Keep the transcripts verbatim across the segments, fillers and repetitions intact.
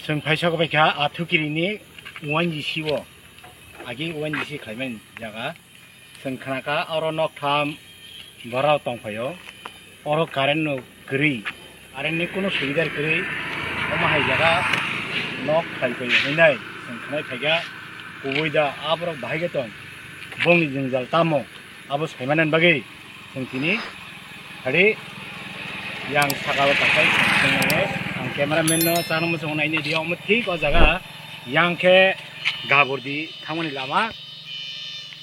Chwng phaisok bai kha Athukiri ni O N G C o, agi O N G C khlaimani jaga. Chwng khna kha oro noktham borok tongphaio, oro current no kwrwi, current ni kunu subida kwrwi, omo hai jaga nok khlai phaio hinwi chwng khnai phaikha. Kubui da aborok bahai khe tong, bongni jwngjal tamo abo saimani bagwi chwng tini hari yang saka o takhai chwng nangwi ang cameraman no chana muchung naini di omo thik o jaga yang khe Gabordi thangmani lama,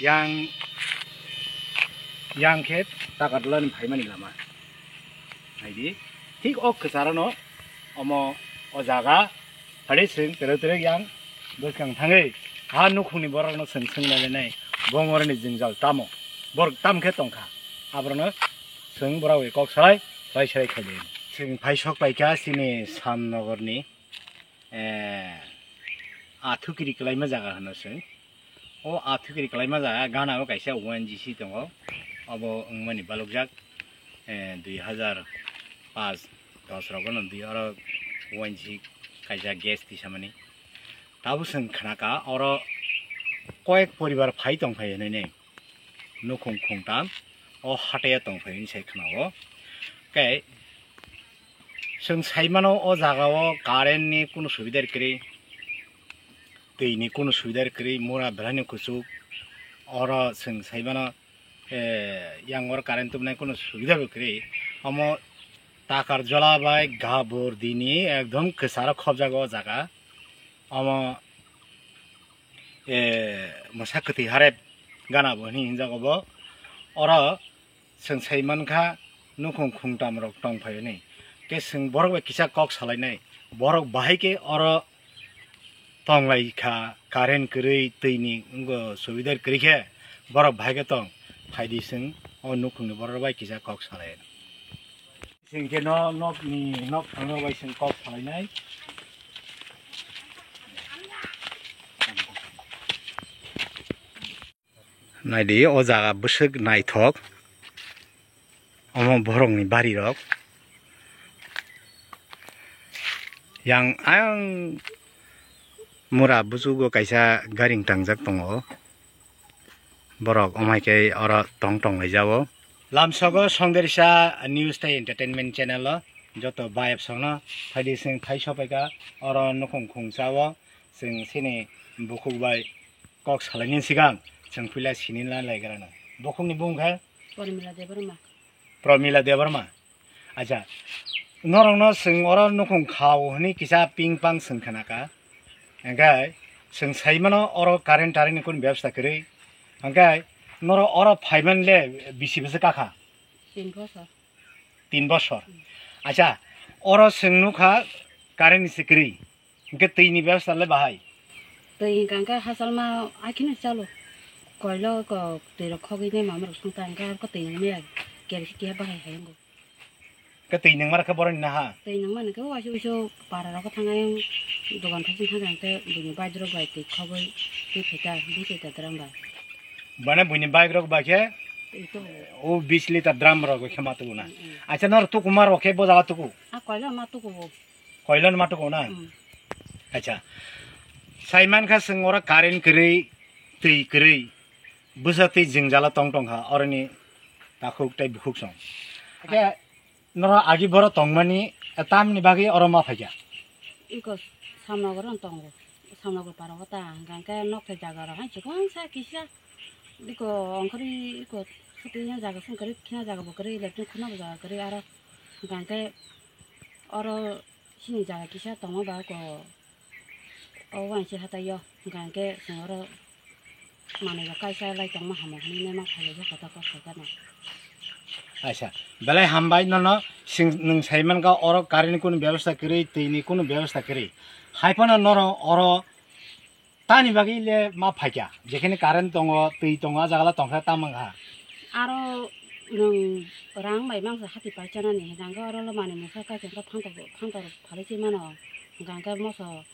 yang, yang khe Takarjala ni phaimani lama. Naidi, thik o kwcharo no omo o jaga phari chwng tere tere yang bwskang thangwi ha nukhungni borok no chwng swng nai nai bongorni jwngjal tamo borok tam khe tongkha, aborok no chwng borok bai kok salai bai salai khaidi. Chwng phai sok paikha chini Samnogor ni eh, Athukiri kwlaima jaga hwno chwng. O Athukiri kwlaima jaga gana o kaisa O N G C tongo. Obo wngmani balokjak, eh, dui hazar paanch dos rogo no dui oro O N G C kaisa gas tisamani. Tabuk chwng khnaka oro koyek poribar phai tongphai hinwi. Nukhung khungtam o hataya tongphai hinwi sai khna o. Khe chwng sai mano o jaga o current ni kunu subida kwrwi, twi ni kunu subida kwrwi, mura belai no kuchuk. Oro chwng sai mano, eh, yang oro current tubunai kunu subida bo kwrwi. Omo Takarjala bai Gabordi ni ekdom kwcharo khobjago o jaga. Omo, eh, mwsa kwtwi harep gana bo hinwi hinjago bo. Oro chwng sai mankha nukhung khungtam rok tongphai hwnwi. Khe chwng borok bai kisa kok salainai. Borok bahai khe oro tonglai kha, current kwrwi, twi ni wngbo subida kwrwi khe borok bahai khe tong. Phaidi chwng o nukhungni borok bai kisa kok salai. Chwng khe no, nok ni, nok thangno bai chwng kok salainai. Naidi, o jaga bwswk naithok. Omo borokni barirok. Yang ayang mura buchugo kaisa garing tangjak tongo. Borok omai khe oro tong tong lai jao. Lamsogo Songderisa News tei Entertainment channel o joto bayap songno phaidi chwng thai sopaikha oro nukhung khung chao chwng chini bukhuk bai kok salaini swkang chwng puila sini lai lai grano. Bukhukni bung khe Promila Debbarma. Promila Debbarma. Acha, norokno chwng oro nukhung khao hwnwi kisa ping pang chwng khna kha. Hwnkhe chwng sai mano oro current tarrent ni kunu bebostha kwrwi. Hwnkhe norok oro phaiman le bisi bwswk kakha? Tin bosor. Tin bosor. Acha, oro chwng nukha current ni se kwrwi. Hwnkhe twi ni bebostha le bahai? Twi hwnkha hwnkhe hachal ma akhino chalo. Koilo ko twi rok khogwi nai mama rok song ta hwnkhe arokhe twi nang maya. Kersi kiya bahai hai wngo. Khe twi nangma rok khe boroni naha? Twi nangma hwnkhe waisa waisa para rok thang ayang dogan thok thang thang khe buini bike rok bai twi khogwi twi phaita, twi phaita drum bai. Bana buini bike rok bai khe twi to. O bis litre drum rok bai khe ma tubu na? Mm, mm. Acha, nor tuku ma rok khe bo jaga tuku? A koilo ma tuku bo. Koilo ma tuku na? Mm. Acha. Sai mankha chwng oro current kwrwi, twi kwrwi. Bwsa twi jwngjalo tong tongkha oroni takhuk tei bukhuk song. Khe norok agi borok tongmani tamni bagwi oro ma phaikha? Iko Samnogor no tongo. Samnogor para o ta hwnkha khe nok thai jaga rok hai chikon sa kisa. Iko ongkhorwi iko sutwi jaga song kwrwi khina jaga bo kwrwi electric khuna bo jaga kwrwi aro hwnkha khe oro chini jaga kisa tongo ba iko. O wainse hatai o, hwnkha hwnkhe chwng oro manwi rok kaisa lai tongma hamo hwnwi ma phaijak khe kok saikha no. Aisa, belai hambai nono, sing-, nwng sai mankha oro current ni kunu bebostha kwrwi, twi ni kunu bebostha kwrwi. Hai phano norok oro tani bagwi le ma phaikha, jekhene current tongo, twi tongo, a jaga le tongkha ta mankha. Aro nwng rang bai mangsa hati pai chanani, hwnkha hwnkhe oro le manwi mungsa kaitor phanta, phanta rok phalwi se mano, hwnkha hwnkhe moso.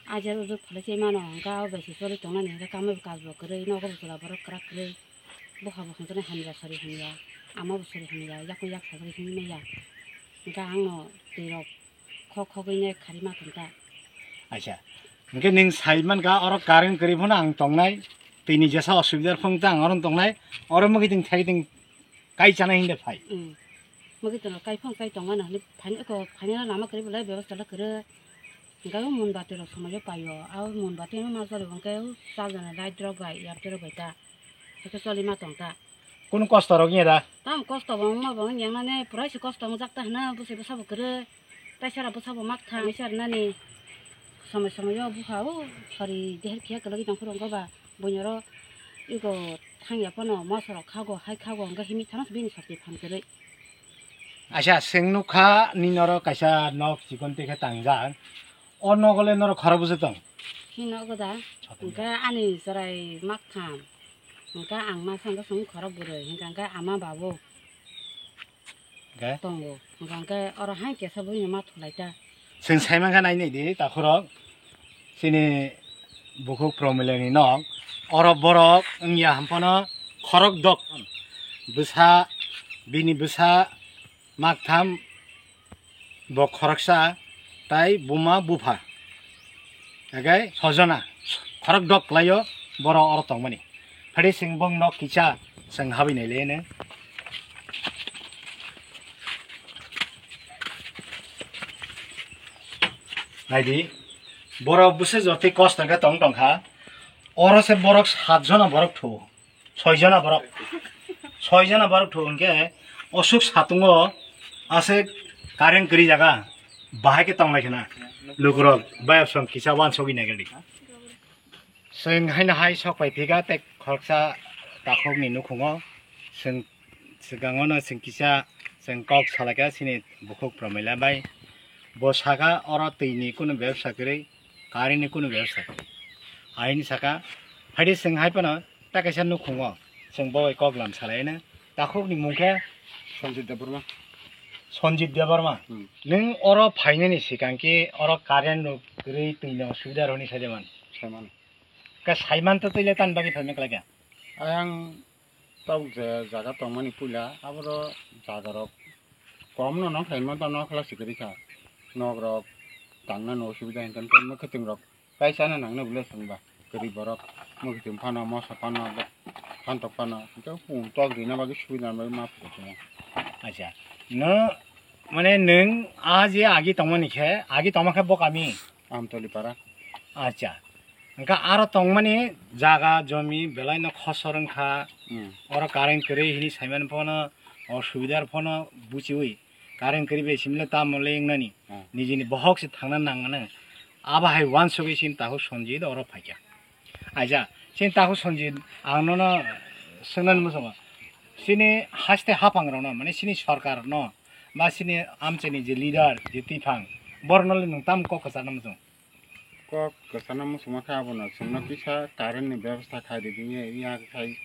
Ajer ujuk phalwi se mano, hwnkhe abo bai se choli tongnani, hwnkhe kamo bai kaj bo kwrwi, nogo bo chwla borok kwrak kwrwi, bupha bo hwnkhe hamya sari hamya, ama bo sari hamya, yakung yak sagri hwnwi manya, hwnkhe ang no twi rok khok khogwi ne khari ma thang ta. Acha. Hwnkhe nwng sai mankha oro current kwrwi phano ang tongnai. Twini jesa osubidar phano tang oro tongnai. Oro mwkhitwng thaitwng kai chanai hwnde phai. Hmm. Mwkhitwng kai phano kai tongmano hwnwi phaino eko phaino lama kwrwi belai bebostha la kwrwi. Hwnkhe o monbati rok somoio paio. Abo monbati no ma jolibw hwnkhe o chajana light rok bai yapti rok bai ta. Hwnkhe choli ma tong ta. Kunu kosto rok wngya da? Tamo kosto bo wngma bo wngya nani, purai se kosto wngjak ta hwna, bwsai bwsa bo kwrwi, taisara bwsa bo mak thang, taisara nani somoi somoi o bupha o sori deher kiya kwlwgwi tong phuru wngkha ba, buini oro ego thangya phano moso rok khago, hai khago, hwnkhe himwi thangno bini sakti phan kwrwi. Acha, chwng nukha nini oro kaisa nok chikon tei khe tangjak, o nogo le norok khorok bwswk tong? Hino nogo da, hwnkhe ani chwrai mak thang. Hwnkhe ang masa hwnkhe chwng khorok bwrwi, hwnkhe hwnkhe ama babu Hwnkhe? Tongo. Hwnkhe hwnkhe oro hai kesa buino ma thulai ta. Chwng sai mankha nai nai di takhurok. Chini bukhuk Promilani nok. Oro borok wngya hwnphano khorok dok. Bwsa, bini bwsa maktham, bo khoroksa, tai buma bupha. Hwnkhe sojona khorok dok kwlaio borok oro tongmani. Phadi chwng bong nok kisa chwng habwi nai le hwno. Naidi, borok bwswk jotwi kosto khe tong tong kha. Oro se borok sat jona borok thu. Soi jona borok. Soi jona borok thu hwnkhe osuk satungo aswk current kwrwi jaga. Bahai khe tong lai khna. Lukurok bayap song kisa wansogwi nai gadi. Chwng haino hai sok pai phika tei khoroksa takhukni nukhungo chwng swkango no chwng kisa chwng kok salaikha chini bukhuk Promila bai. Bo saka oro twini kunu bebsa kwrwi, current ni kunu bebsa kwrwi. Aini saka, phaidi chwng hai phano ta kaisa nukhungo chwng bo bai kok lam salaino. Takhukni mung khe Sanjit Debbarma. Sanjit Debbarma. Hmm. Nwng oro phainani swkang khe oro current rok kwrwi twini osubida rokni saide man. Saiman. Ka saiman to twi le tan bagwi phaima kwlai kha? Ayang tabuk je jaga tongmani puila, aboro jaga rok kom no nong khaima to nok khla sikiri kha. Nok rok tangna no osubida hingkha hingkha mwkhwtwng rok kaisa na nangna bwle chwngba. Kwrwi borok mwkhwtwng phano, moso phano, phantok phano, hingkhe pung tok rina bagwi subida bagwi ma phuru tongo. Acha, no mane nwng a je agi tongmani khe, agi tongma khe bo kami? Amtoli para. Acha. Hwnkhe aro tongmani jaga jomi belai no khosor wngkha. Hmm. Oro current kwrwi hini saimani phano osubidar phano buchiwi current kwrwi bai simle tamo le wngnani. Hmm. Nijini bohok se thangna nangmano. Abo hai wansugwi sin takhuk Sanjit oro phaikha. Aija, sin takhuk Sanjit ang nono swngnani muchungo. Sini haste haphang rokno mane sini sorkar no ba sini amchaini je leader je twiphang borokno le nwng tamo kok kwcharna muchung? Kok kwchana muchungma khe abono chwngno kisa current ni bebostha khai ridi ya khai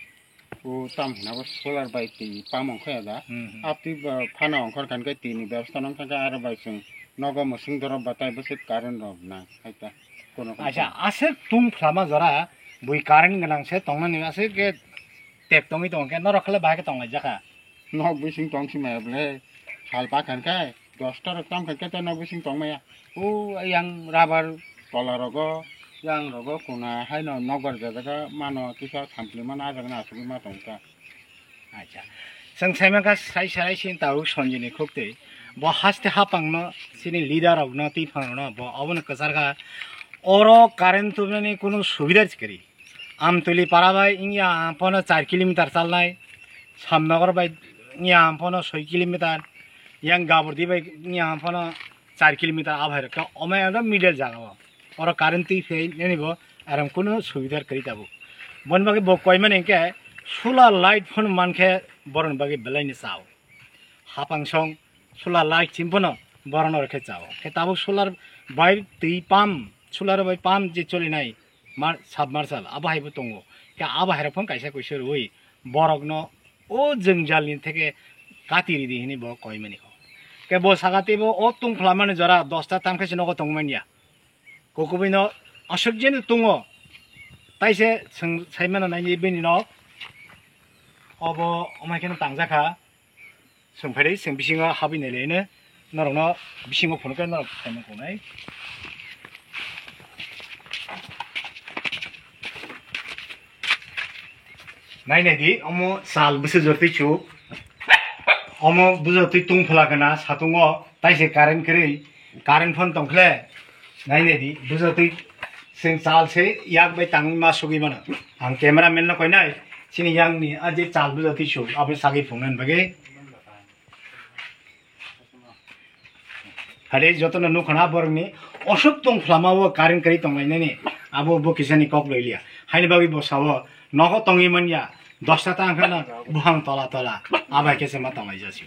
o tam hwnwi abo solar bai twi pump ongkha ya da. Hmm, hmm. Abtwi ba phano ongkhor khan khe twi ni bebostha nang thang khe aro bai chwng nogo mwswng dorop ba tai bwswk current rok nang khai ta. Kono kono. Aisa, aswk tung phlama jora bui current gwnang se tongnani aswk khe tek tongwi tong khe norok khle bahai khe tong lai jaka. Nok bising tong si maya ble sal pa khan khe. Dosta rok tam khe kete nok bising tong maya. O yang rubber tola rogo, yang rogo kuna haino nokbar jajaga mano kisa sampli mano ajagna asugwi ma tong kha. Acha. Chwng saimang kha sai sarai sin tau Sanjini khuktwi. Bo haste hapang no sini leader rok no twiphang rok no bo obono kwchar kha. Oro current tubnani kunu subida kwrwi. Amtuli para bai wngya ang phano char kilometer chalnai, Samnagar bai wngya ang phano soi kilometer, yang Gabordi bai wngya ang phano char kilometer abai rok khe omai ano middle jaga o. Oro current twi phai nini bo aram kunu subida kwrwi tabuk. Boni bagwi bo koi mani hwnkhe solar light phano mankhe boroni bagwi belai ni chao. Hapang song solar light sim phano borok no rw khe chao. Khe tabuk solar bai twi pump, solar bai pump je cholinai mar-, submersible abo hai bo tongo. Khe abo hai rok phano kaisa kuisa rwi borok no o jwngjal ni theke kati ridi hini bo koi mani kho. Khe bo saka tei bo o tungphla mani jora dosta tam khe se nogo tong manya. Kukubui no aswk jeno tungo. Tai se chwng sai mano nai bini nok. Obo omai kheno tangjakha. Chwng phaidi chwng bisingo habwi nai laino. Norokno bisingo phunukhe norok phaimung tongnai. Nai nai di, omo sal bwswk jotwi chuk. Omo bwswk twi tung phla gana satungo, taise current kwrwi, current phone tongkhle. Nai nai di, bwswk twi sing sal se yak bai tangwi ma sugwi mano. Ang cameraman no koinai, chini yang ni a je sal bwswk twi chuk, abo sagwi phungnani bagwi. Hade jotono nukhana borokni osuk tong phlama o current kwrwi tonglainani abo bo kisani kok loiliya. Haini bagwi bo sao nogo tongwi manya dosta ta wngkhana buhang tola tola abai khe se ma tonglaijasi.